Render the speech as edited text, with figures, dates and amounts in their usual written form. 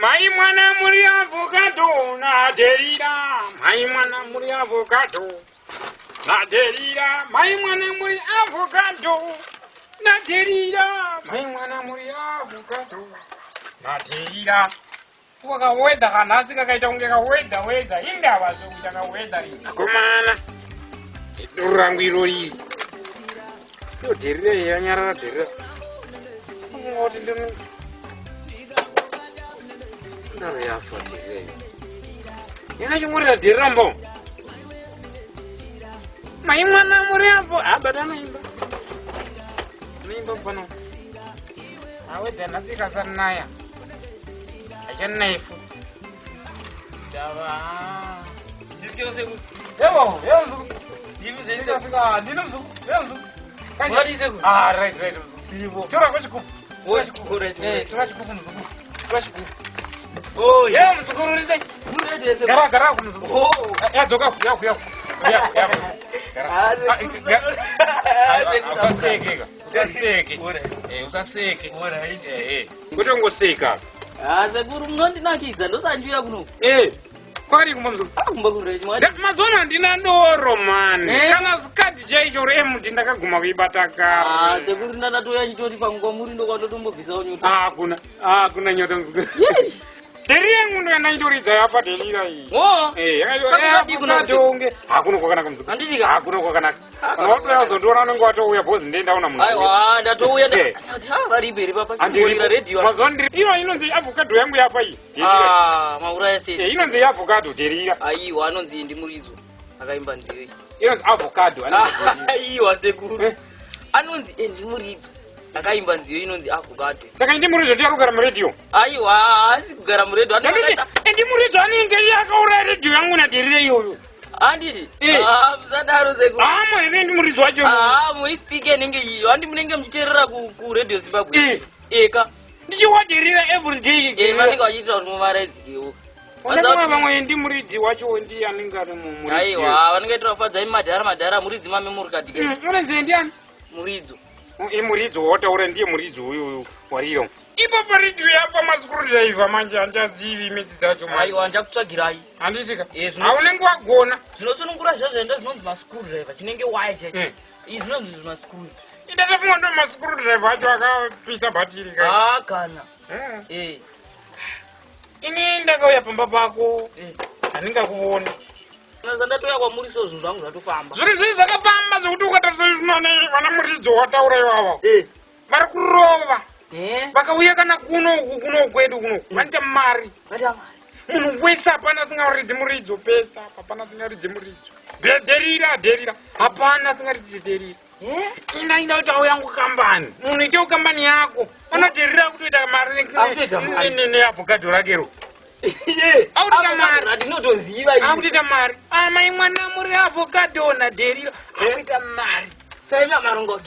Mai mwana muri avocado naDherira, mai mwana muri avocado naDherira, mai mwana muri avocado naDherira, mai mwana muri avocado naDherira. Wakawedha kanhasi kakaita kunge kawedha wedha, indava zvekuita kawedha rini. Akomana, doro rangu iro riri. Iyo Dherira iyi yanyarara Dherira. Ungoti ndino ndaro yafa Dherira iyi. Yakachingorira Dherira mbo. Mai mwana muri apo, abata anoimba. Anoimba pano. Awedha nhasi ikasanaya. Hachanayi futi. Ndava. Ndisvike sekuru. Ewo, ewo mzukuru. Ndimi Svika zvese. svika, ndini mzukuru. Ewo mzukuru. Kanje. Mwari sekuru. Ah, right, right mzukuru. Siripo. Tora kwechikupu. Tora Oh, chikupu. right, Eh, right. tora chikupu mzukuru. Tora chikupu. Oh, yeah. Ewo mzukuru uri sei? Muri ready sekuru. Gara gara ku mzukuru. Oh. Yadzoka ku yaku yaku. Yaku yaku. Gara. Ah, Ah, sekuru. Ah, Sekuru. Usaseke ka. Usaseke. Alright. Eh, usaseke. Alright. Eh, eh. Kutongoseka. Ah, sekuru munondinakidza ndosandiuya kuno. Eh. Kwakadii kumba mzukuru? Ah, kumba kuri ready mwari. Mazuva ano handina doro mani. Eh? Kana sikati chaicho remuti ndakaguma kuibata Ah, kare. sekuru ndandatouya ndichitoti panguva muri ndokwatotombobvisawo nyota. Ah, kuna. Ah, kuna nyota mzukuru. Yei. Dheri yangu ndo yandaitoridza yapa dherira iyi. Oh. Eh, Saka wakadii kuna yakadonge. Hakuna kwakanaka mzukuru. Handiti ka? Hakuna kwakanaka. Ah, Kana watouya uzondiona unenge watouya bhozi ndiye ndaona munhu. Aiwa, ndatouya Eh. ndati ah varipo here papa Handiripo. singorira radio. Mazuva ano ndiri iyo inonzi avocado yangu yapa iyi. Dherira. Ah, mauraya Eh, sei. inonzi avocado dherira. Aiwa, anonzi ndimuridzo. Akaimba nziyo iyi. Inonzi avocado. anonzi- Aiwa sekuru. Eh. Anonzi Endimuridzo. Akaimba nziyo inonzi avocado. Saka ndimuridzo ndiye arikugara muredhiyo. Aiwa, haasi kugara muredhiyo. Ndanditi ndimuridzo anenge iye akauraya redhiyo yangu nadherira iyoyo. Handiti? Eh. Ah, musadaro sekuru. Hama here ndimuridzo wacho. Ah, muispike inenge iyo. Handi munenge muchiteerera ku Radio Zimbabwe. Eh. Eka. Ndichiwadherira every day. Eh, vanenge vachiitira kuti muvaraidzikewo. Vanenge vamwe ndimuridzi wacho ndiye anenge ari mumuridzi. Aiwa, vanenge vaitira kufadzai madhara madhara muridzi mamemory card. Unonzi ndiani? Muridzo. Imuridzo wataura ndiye muridzo uyu wariro. Ipo paredhiyo yapa mascrewdriver manje handichazivi midzi dzacho manje. Aiwa, ndichakutsvagirai. Handitika. Eh, Haunenge wagona. Zvinosunungura zvazvo zvinonzi mascrewdriver chinenge waya chacho. Eh. Izvi zvinonzi zvimascrew. Indatofunga ndo mascrewdriver acho akapisa bhatiri kai. Ah, kana. Eh. Ini ndakauya pamba pako Eh. handingakuoni. Ndatoya kwamuri so zvinhu zvangu zvatofamba. Zvinhu zvii zvakafamba zvekuti ukatarisa izvinone vana muridzo wataura ivavo. Eh. Vari kurova. Eh. Vakauya kana kuno uku kuno kwedu kuno vanoita mari. Vata mari. Munhu wese hapana asingaridzi muridzo pesa hapana asingaridzi muridzo. Dherira dherira hapana asingaridzi dherira. Eh? Ina ina kuti auya yangu kambani. Munhu itewo kambani yako. Unodherira kutoita mari Akutoita mari. neavhokadho rakero. Eh. Akutoita mari. Andinotoziva ini. Akutoita mari. Amai mwana muri avhokadho nadherira. Akuita mari. Saima marongo.